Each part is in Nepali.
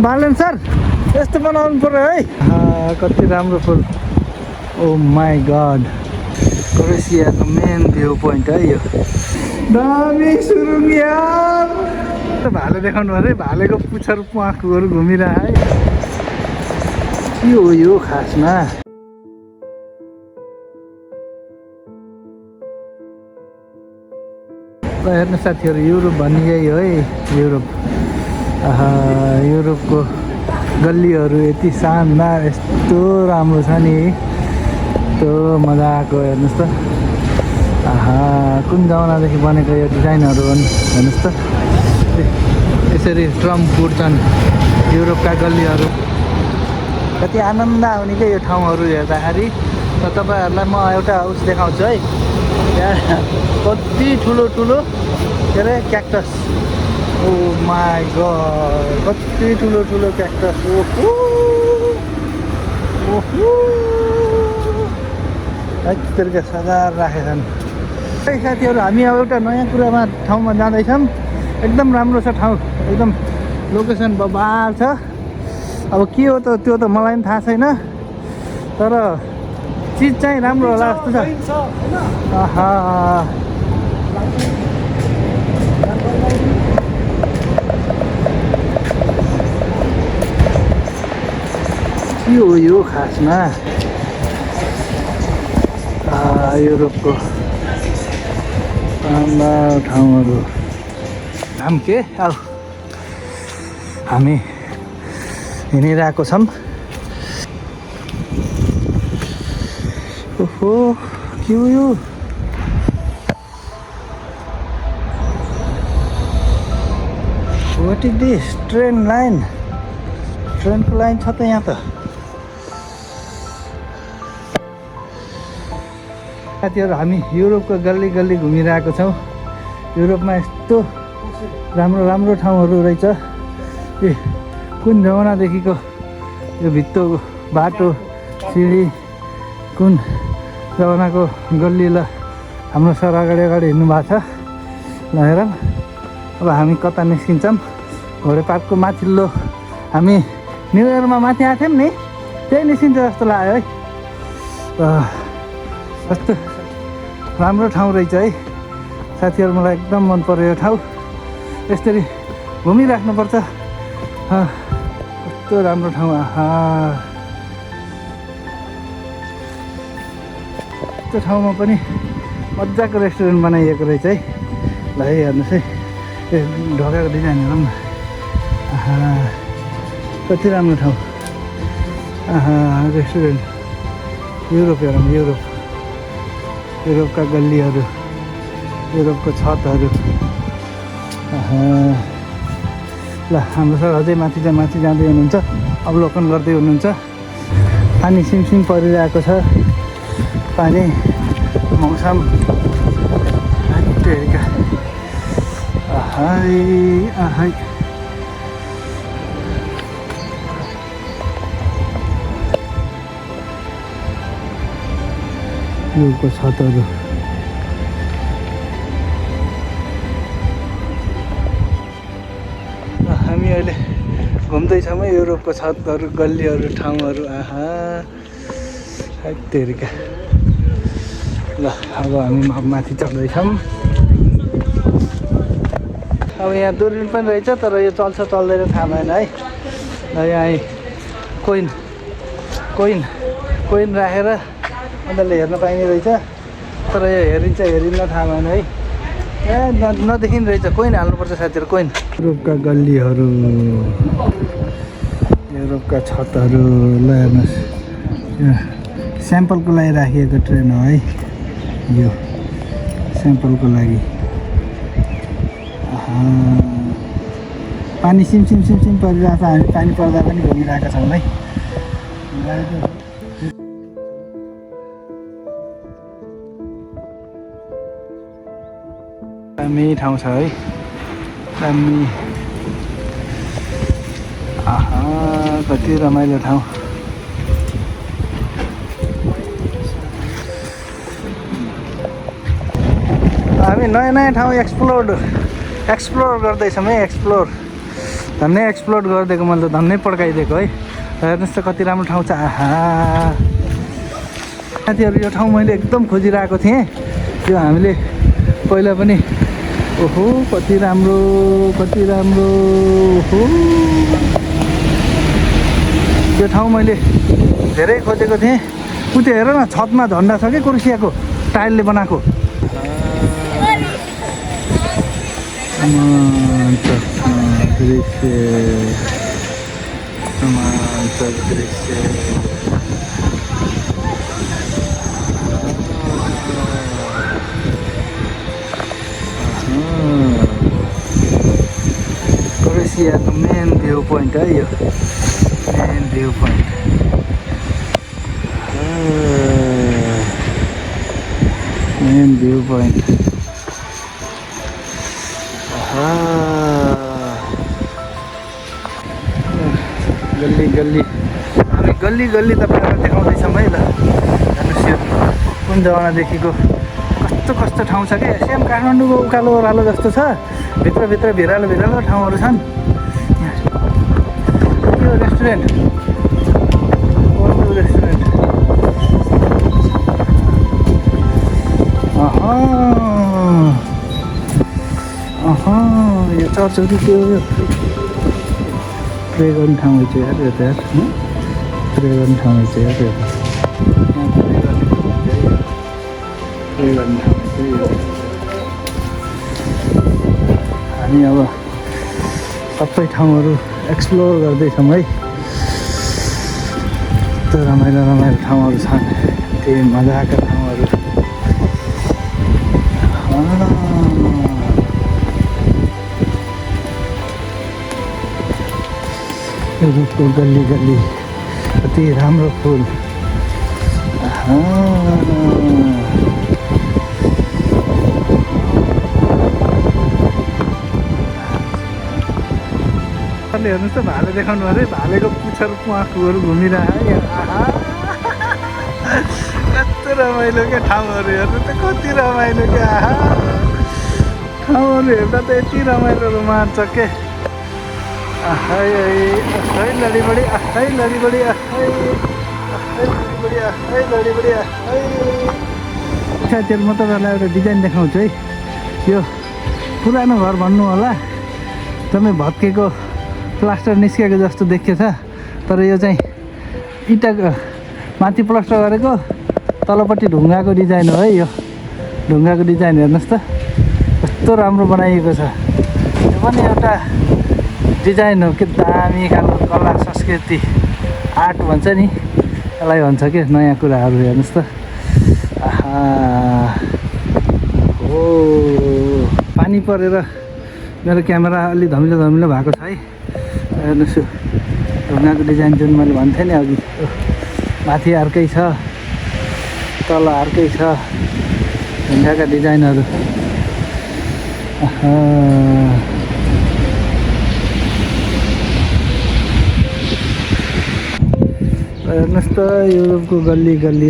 बालन सर यस्तो बनाउनु पर्यो है कति राम्रो फुल ओ माई गड क्रोएसियाको मेन भ्यू पोइन्ट है यो दामी सुरुङ यार भाले देखाउनु अरे भालेको पुच्छर प्वाखहरू घुमिरह है के हो यो खासमा हेर्नु साथीहरू युरोप भन्ने यही हो है युरोप युरोपको गल्लीहरू यति शानदार यस्तो राम्रो छ नि यस्तो मजाको हेर्नुहोस् त कुन जमानादेखि बनेको यो डिजाइनहरू हेर्नुहोस् त यसरी ट्रम्प कुट्छन् युरोपका गल्लीहरू कति आनन्द आउने क्या यो ठाउँहरू हेर्दाखेरि र तपाईँहरूलाई म एउटा उस देखाउँछु है यहाँ कति ठुलो ठुलो के अरे क्याक्टस ओ माई गड कति ठुलो ठुलो क्याक्टस ओहो ओहो तरिका सजाएर राखेछन् साथीहरू हामी अब एउटा नयाँ ठाउँमा जाँदैछौँ एकदम राम्रो छ ठाउँ एकदम लोकेसन बबाल छ अब के हो त त्यो त मलाई पनि थाहा छैन तर चिज चाहिँ राम्रो होला जस्तो छ आहा के हो यो खासमा युरोपको ठाउँहरू हामी के अब हामी हिँडिरहेको छौँ ओहो के हो यो what is this train line ट्रेनको लाइन छ त यहाँ त साथीहरू हामी युरोपको गल्ली गल्ली घुमिरहेको छौँ युरोपमा यस्तो राम्रो राम्रो ठाउँहरू रहेछ ए कुन जमानादेखिको यो भित्तो बाटो सिँढी कुन जमानाको गल्ली ल हाम्रो सर अगाडि अगाडि हिँड्नु भएको छ ल हेर अब हामी कता निस्किन्छौँ घोडे पार्कको माथिल्लो हामी न्यु इयरमा माथि आएको थियौँ नि त्यही निस्किन्छ जस्तो लाग्यो है कस्तो राम्रो ठाउँ रहेछ है साथीहरू मलाई एकदम मन पर्यो यो ठाउँ यसरी घुमिराख्नुपर्छ कस्तो राम्रो ठाउँ त्यो ठाउँमा पनि मजाको रेस्टुरेन्ट बनाइएको रहेछ है ल है हेर्नुहोस् है त्यो ढोकाको डिजाइन हेरौँ न कति राम्रो ठाउँ रेस्टुरेन्ट युरोप हेरौँ युरोपका गल्लीहरू युरोपको छतहरू ल हाम्रो सर अझै माथि जाँदै हुनुहुन्छ अवलोकन गर्दै हुनुहुन्छ पानी सिमसिम परिरहेको छ पानी मौसम युरोपको छतहरू हामी अहिले घुम्दैछौँ है युरोपको छतहरू गल्लीहरू ठाउँहरू तेरिका ल अब हामी माथि चढ्दैछौँ अब यहाँ दूरबीन पनि रहेछ तर यो चल्छ चल्दैन थाहा भएन है ल यहाँ कोइन राखेर मजाले हेर्न पाइने रहेछ तर यो हेरिन्छ हेरिन्न थाहा भएन है नदेखिने रहेछ कोइन हाल्नुपर्छ साथीहरू कोइन युरोपका गल्लीहरू युरोपका छतहरू ल हेर्नुहोस् स्याम्पलको लागि राखिएको ट्रेन हो है यो स्याम्पलको लागि पानी सिमसिम परिरहेको छ हामी पानी पर्दा पनि घुमिरहेका छौँ है दामी ठाउँ छ है दामी कति रमाइलो ठाउँ हामी नयाँ ठाउँ एक्सप्लोर गर्दैछौँ है एक्सप्लोर धन्नै एक्सप्लोर गरिदिएको मैले त धन्नै पड्काइदिएको है। हेर्नुहोस् त कति राम्रो ठाउँ छ। आहा साथीहरू यो ठाउँ मैले एकदम खोजिरहेको थिएँ। यो हामीले पहिला पनि ओहो कति राम्रो ओहो यो ठाउँ मैले धेरै खोजेको थिएँ। उ त्यो हेर न छतमा झन्डा छ कि क्रोसियाको टाइलले बनाएको। दृश्य क्रोसियाको मेन भ्यू पोइन्ट है यो। Main view point main view point. गल्ली गल्ली हामी गल्ली गल्ली तपाईँहरूलाई देखाउँदैछौँ है। ल हेर्नुहोस् यो कुन जमानादेखिको कस्तो कस्तो ठाउँ छ कि सेम काठमाडौँको उकालो ओह्रालो जस्तो छ। भित्रभित्र भिरालो भिरालो ठाउँहरू छन्। यो रेस्टुरेन्ट रेस्टुरेन्ट यो चर्च हो कि के हो यो? प्रे गर्ने ठाउँ चाहिँ यार यो त यार प्रे गर्ने ठाउँ चाहिँ यार यो प्रे गर्ने ठाउँ चाहिँ यो। हामी अब सबै ठाउँहरू एक्सप्लोर गर्दैछौँ है। यस्तो रमाइलो रमाइलो ठाउँहरू छन्। त्यही मजाका ठाउँहरू। रुखको गल्ली गल्ली कति राम्रो फुल। हेर्नुहोस् त भाले देखाउनु अरे भालेको पुच्छर प्वाखुहरू घुमिरहे। कस्तो रमाइलो क्या ठाउँहरू हेर्नु त कति रमाइलो क्या। ठाउँहरू हेर्दा त यति रमाइलो रोमाञ्चक के। लडीबडी लडीबडी लडीबडी। साथीहरू म तपाईँहरूलाई एउटा डिजाइन देखाउँछु है। यो पुरानो घर भन्नु होला एकदमै भत्केको प्लास्टर निस्केको जस्तो देखिएछ। तर यो चाहिँ इँटाको माथि प्लास्टर गरेको तलपट्टि ढुङ्गाको डिजाइन हो है। यो ढुङ्गाको डिजाइन हेर्नुहोस् त कस्तो राम्रो बनाइएको छ। यो पनि एउटा डिजाइन हो कि दामी खालको कला संस्कृति आर्ट भन्छ नि यसलाई भन्छ कि नयाँ कुराहरू हेर्नुहोस् त। हो पानी परेर मेरो क्यामेरा अलि धमिलो धमिलो भएको छ है। हेर्नुहोस् ढुङ्गाको डिजाइन जुन मैले भन्थेँ नि अघि माथि अर्कै छ तल अर्कै छ ढुङ्गाका डिजाइनहरू। हेर्नुहोस् त युरोपको गल्ली गल्ली।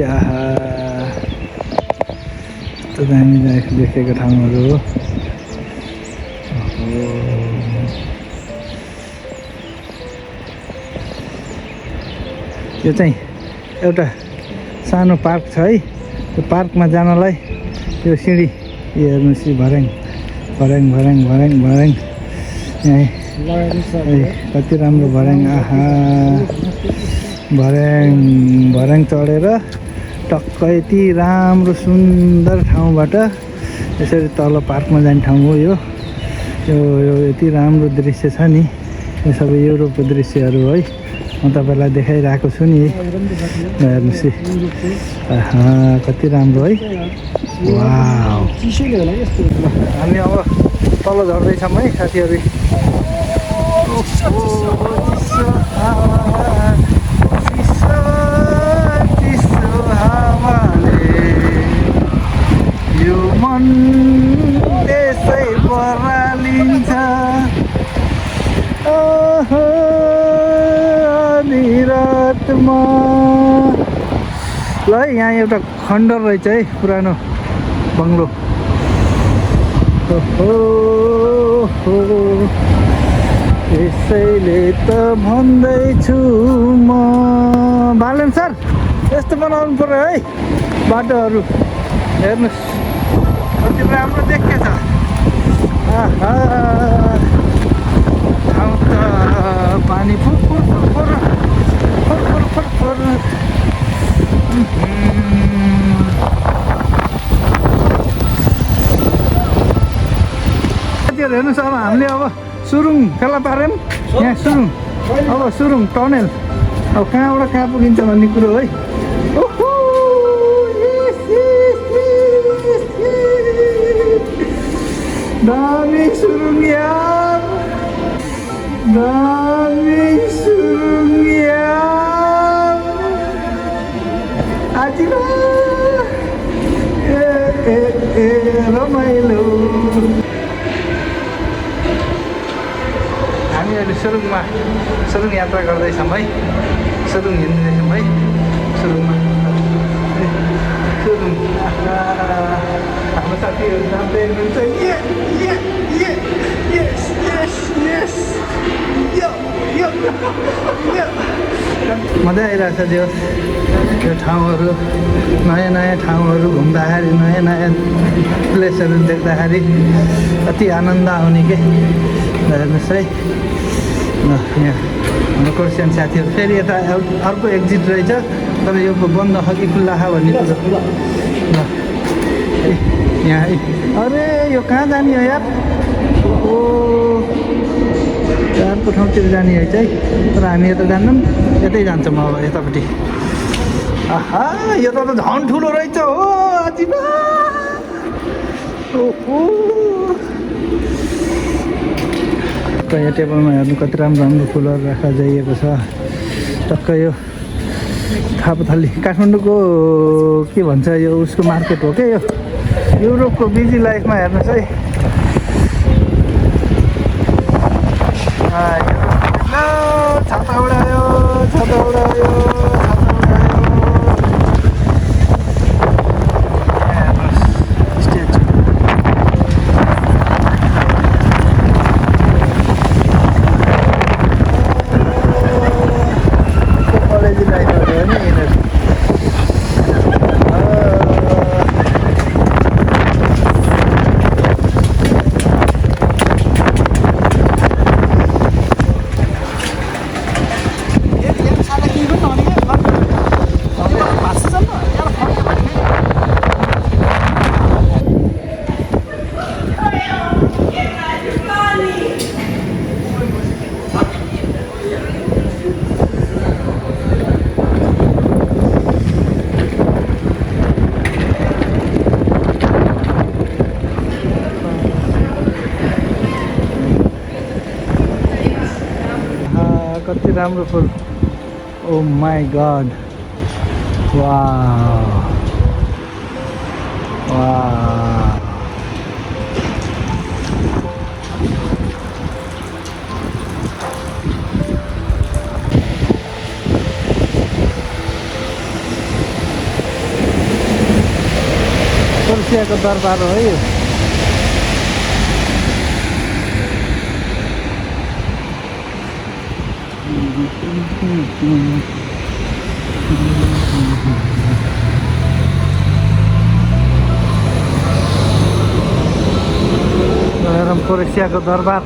यस्तो दामी देखेको ठाउँहरू हो। यो चाहिँ एउटा सानो पार्क छ है। त्यो पार्कमा जानलाई यो सिँढी हेर्नुहोस् भर्याङ भर्याङ भर्याङ भर्याङ भर्याङ यहाँ कति राम्रो भर्याङ। भर्याङ भर्याङ चढेर टक्क यति राम्रो सुन्दर ठाउँबाट यसरी तल पार्कमा जाने ठाउँ हो यो। यो यति राम्रो दृश्य छ नि। यो सबै युरोपको दृश्यहरू है म तपाईँलाई देखाइरहेको छु नि। हेर्नुहोस् कति राम्रो है। वाउ हामी अब तल झर्दैछौँ है साथीहरू। यो मन त्यसै बरालिन्छ निरात्मा। ल है यहाँ एउटा खण्डर रहेछ है पुरानो बङ्गलो। त्यसैले त भन्दैछु म बालन सर यस्तो बनाउनु पर्यो है बाटोहरू हेर्नुहोस् कति राम्रो देखेछ आहा ठाउँ त पानी फुर हेर्नुहोस् अब हामीले अब सुरुङ फेला पार्यौँ यहाँ सुरुङ अब सुरुङ टनेल अब कहाँबाट कहाँ पुगिन्छ भन्ने कुरो है ओहो दामी सुरुङ यार दामी सुरुङ यार आजिरा ए रमाइलो हामी अहिले सुरुङ यात्रा गर्दैछौँ है सुरुङ हिँड्दैछौँ है सुरुङमा सुरुङ हाम्रो साथीहरू जाँदै हुनुहुन्छ मजा आइरहेछ जो यो ठाउँहरू नयाँ नयाँ ठाउँहरू घुम्दाखेरि नयाँ नयाँ प्लेसहरू देख्दाखेरि अति आनन्द आउने के हेर्नुहोस् है यहाँ हाम्रो क्रिस्चियन साथीहरू फेरि यता अर्को एक्जिट रहेछ तर यो बन्द छ कि खुल्ला छ भन्ने कुरो ल यहाँ अरे यो कहाँ जाने हो यार ओ अर्को ठाउँतिर जाने है चाहिँ तर हामी यता जान्दैनौँ यतै जान्छौँ अब यतापट्टि आहा यो त झन् ठुलो रहेछ हो अजिबा ओहो यहाँ टेबलमा हेर्नु कति राम्रो राम्रो फुलहरू राखेर जाइएको छ टक्क यो थापाथली काठमाडौँको के भन्छ यो उसको मार्केट हो क्या यो युरोपको बिजी लाइफमा हेर्नुहोस् है छाता उडायो छाता उडायो कति राम्रो फुल ओ माई गॉड वाव वाव पर्सियाको दरबार हो यो पर्सियाको दरबार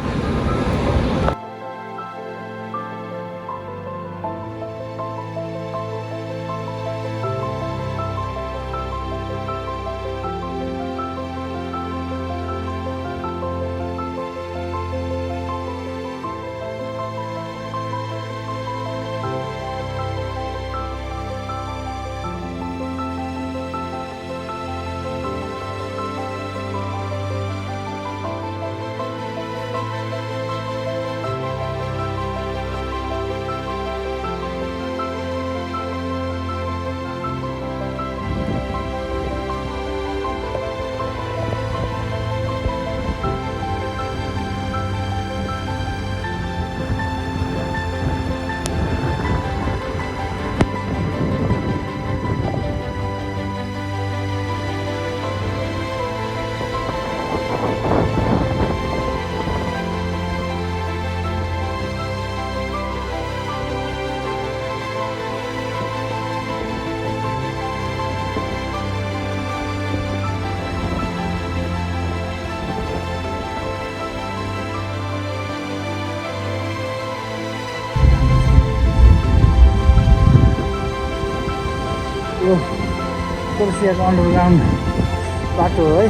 क्रोसियाको अन्डरग्राउन्ड बाटो हो है।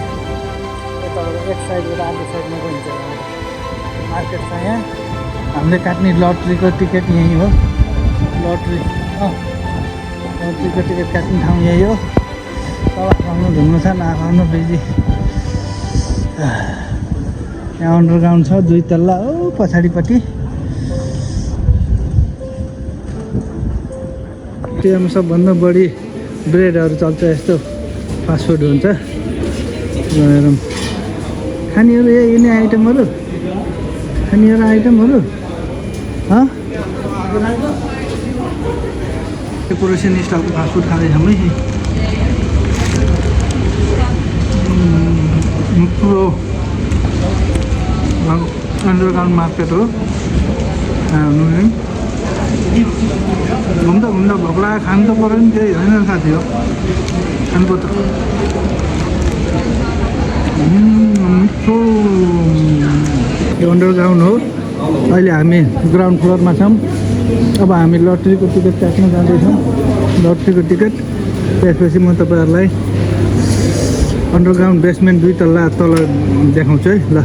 यताबाट एक साइडबाट अर्को साइडमा गइन्छ। मार्केट छ यहाँ। हामीले काट्ने लटरीको टिकट यहीँ हो। लटरीको टिकट काट्ने ठाउँ यही हो। तल आउनु घुम्नु छ नआउनु बिजी। यहाँ अन्डरग्राउन्ड छ 2 तल्ला हो पछाडिपट्टि। त्यहाँ सबभन्दा बढी ब्रेडहरू चल्छ। यस्तो फास्ट फुड हुन्छ। खानेहरू यिनी आइटमहरू क्रोसियन स्टाइलको फास्ट फुड खाँदैछौँ है। पुरो अन्डरग्राउन्ड मार्केट हो। घुम्दा भोक लाग्यो खानु त पऱ्यो नि। त्यही होइन साथी हो खानु पर्छ। यो अन्डरग्राउन्ड हो। अहिले हामी ग्राउन्ड फ्लोरमा छौँ। अब हामी लटरीको टिकट काट्न जाँदैछौँ। लटरीको टिकट त्यसपछि म तपाईँहरूलाई अन्डरग्राउन्ड बेसमेन्ट 2 तल्ला तल देखाउँछु है। ल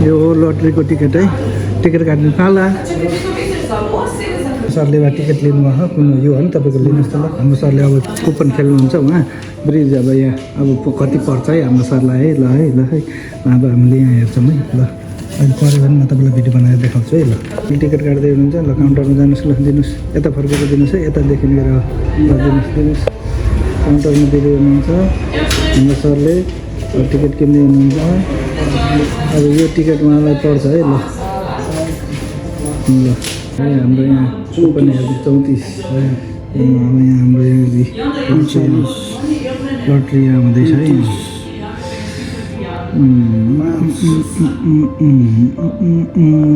यो हो लटरीको टिकट है। टिकट काट्नु पाला। सरले टिकट लिनुभयो कुन यो हो नि तपाईँको लिनुहोस् त। ल हाम्रो सरले अब कुपन खेल्नुहुन्छ उहाँ ब्रिज। अब यहाँ अब कति पर्छ है हाम्रो सरलाई है। ल अब हामीले यहाँ हेर्छौँ है। ल अहिले पऱ्यो भने म तपाईँलाई भिडियो बनाएर देखाउँछु है। ल टिकट काट्दै हुनुहुन्छ। ल काउन्टरमा जानुहोस्। ल दिनुहोस्। यता फर्केर दिनुहोस् है। यतादेखि लिएर ल दिनुहोस्। काउन्टरमा दिँदै हुनुहुन्छ हाम्रो सरले। टिकट किन्दै हुनुहुन्छ। अब यो टिकट उहाँलाई पर्छ है। ल हाम्रो यहाँ कुपन हेर्नु 34 है। अब यहाँ हाम्रो लटरी यहाँ हुँदैछ है।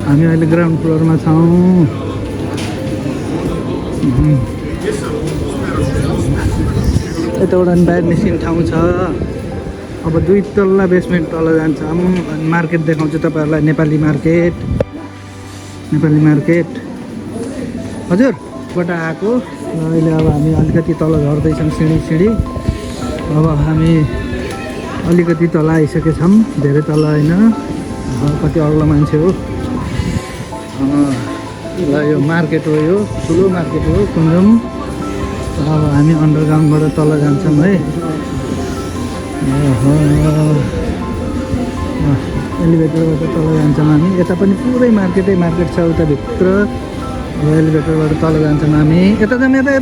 हामी अहिले ग्राउन्ड फ्लोरमा छौँ। यताबाट ब्याडमिन्टन ठाउँ छ। अब 2 तल्ला बेसमेन्ट तल जान्छौँ। मार्केट देखाउँछु तपाईँहरूलाई। नेपाली मार्केट हजुर बाट आएको। अहिले अब हामी अलिकति तल झर्दैछौँ सिँढी। अब हामी अलिकति तल आइसकेछौँ। धेरै तल होइन। कति अग्लो मान्छे हो। ल यो मार्केट हो। यो ठुलो मार्केट हो कुन्जम। अब हामी अन्डरग्राउन्डबाट तल जान्छौँ है। एलिभेटरबाट तल जान्छौँ हामी। यता पनि पुरै मार्केट छ उताभित्र। एलिभेटरबाट तल जान्छौँ हामी। यता जाऊँ यता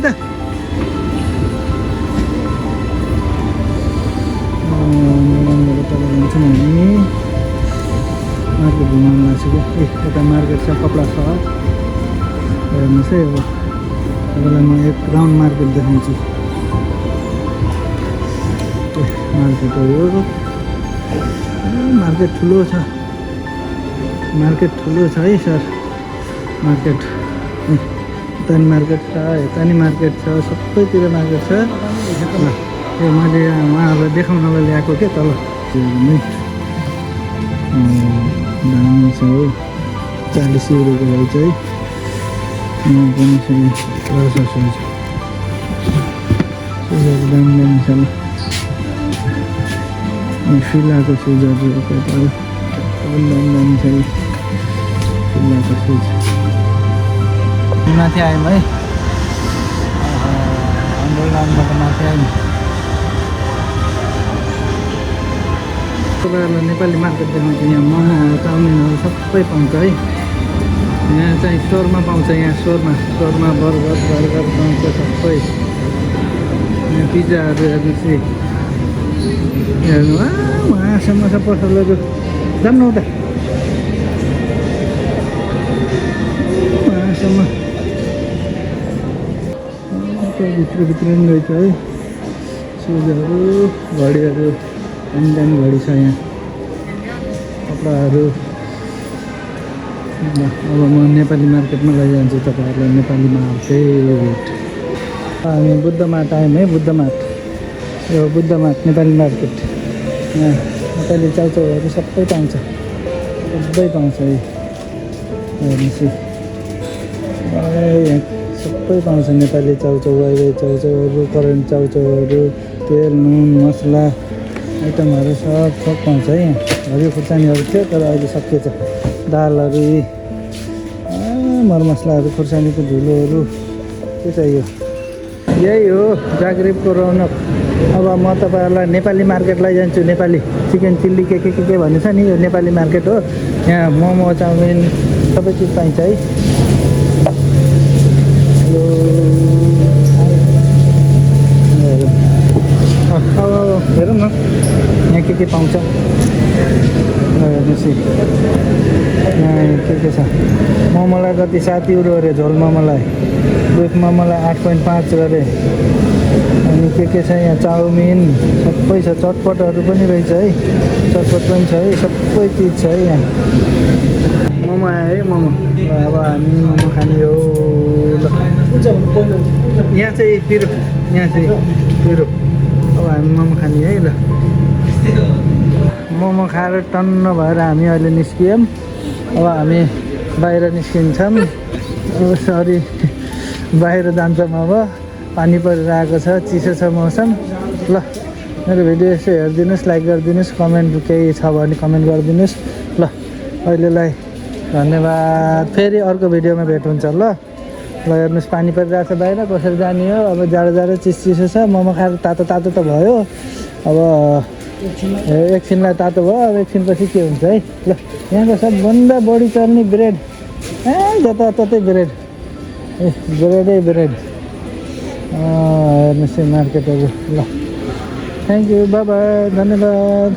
तल जान्छौँ हामी। मार्केट घुमाउनु लाग्छ क्या। यता मार्केट छ कपडा छ। हेर्नुहोस् है। अब तपाईँलाई म एक राउन्ड मार्केट देखाउँछु। मार्केट हो यो। मार्केट ठुलो छ है सर। मार्केट यता नि मार्केट छ यता नि मार्केट छ। सबैतिर मार्केट छ। यो मैले उहाँहरूलाई देखाउनलाई ल्याएको क्या तल। दामी छ हो। 40 युरोको रहेछ है। दामी छ। फिलाको सुजहरू दामी छ। फिलाको सुज माथि आयौँ है। अन्डरग्राउन्डबाट माथि आयौँ। तपाईँहरूलाई नेपाली मार्केट देखाउँछु। यहाँ मोमो चाउमिनहरू सबै पाउँछ है। यहाँ चाहिँ स्टोरमा पाउँछ। यहाँ स्टोरमा बर्गर पाउँछ सबै। यहाँ पिज्जाहरू हेर्नुहोस्। हेर्नु उहाँसम्म छ पसलहरू। जान्नु त उहाँसम्म। भित्र पनि रहेछ है। सुजहरू घडीहरू दामी घडी छ यहाँ। कपडाहरू। अब म नेपाली मार्केटमा लैजान्छु तपाईँहरूलाई। नेपाली मार्केट हामी बुद्ध मार्ट आयौँ है। बुद्ध मार्ट यो बुद्ध मार्ट नेपाली मार्केट। यहाँ नेपाली चाउचाउहरू सबै पाउँछ। है। हेर्नुहोस् यहाँ सबै पाउँछ। नेपाली चाउचाउ अहिले चाउचाउहरू करेन्ट चाउचाउहरू तेल नुन मसला आइटमहरू सब पाउँछ है यहाँ। हरियो खुर्सानीहरू थियो तर अहिले सकिएछ। दालहरू मरमसलाहरू खुर्सानीको धुलोहरू के चाहियो। यही हो जाग्रेबको रौनक। अब म तपाईँहरूलाई नेपाली मार्केट लैजान्छु। नेपाली चिकन चिल्ली के भन्ने छ नि, यो नेपाली मार्केट हो। यहाँ मोमो चाउमिन सबै चिज पाइन्छ है। हेलो हेरौँ न यहाँ के पाउँछ। हेर्नुहोस् यहाँ के छ। मोमोलाई कति 7 युरो अरे झोल मोमोलाई। बिफ मोमोलाई 8.5 अरे। अनि के छ यहाँ चाउमिन सबै छ। चटपटहरू पनि रहेछ है। चटपट पनि छ है। सबै चिज छ है यहाँ। मोमो आयो है मोमो। अब हामी मोमो खाने हो। यहाँ चाहिँ पिरो, यहाँ चाहिँ पिरो। अब हामी मोमो खाने है ल। मोमो खाएर टन्न भएर हामी अहिले निस्कियौँ। अब हामी बाहिर निस्किन्छौँ। सरी बाहिर जान्छौँ। अब पानी परिरहेको छ, चिसो छ मौसम। ल मेरो भिडियो यसो हेरिदिनुहोस्, लाइक गरिदिनुहोस्, कमेन्ट केही छ भने कमेन्ट गरिदिनुहोस्। ल अहिलेलाई धन्यवाद। फेरि अर्को भिडियोमा भेट हुन्छ ल। ल हेर्नुहोस् पानी परिरहेको छ बाहिर, कसरी जाने हो। अब जाडो चिसो छ। मोमो खाएर तातो त भयो। अब एकछिनलाई तातो भयो। अब एकछिनपछि के हुन्छ है। ल यहाँको सबभन्दा बढी चल्ने ब्रेड। जताततै ब्रेड। ब्रेड। हेर्नुहोस् मार्केटहरू। ल थ्याङ्क यू, बाई बाई, धन्यवाद।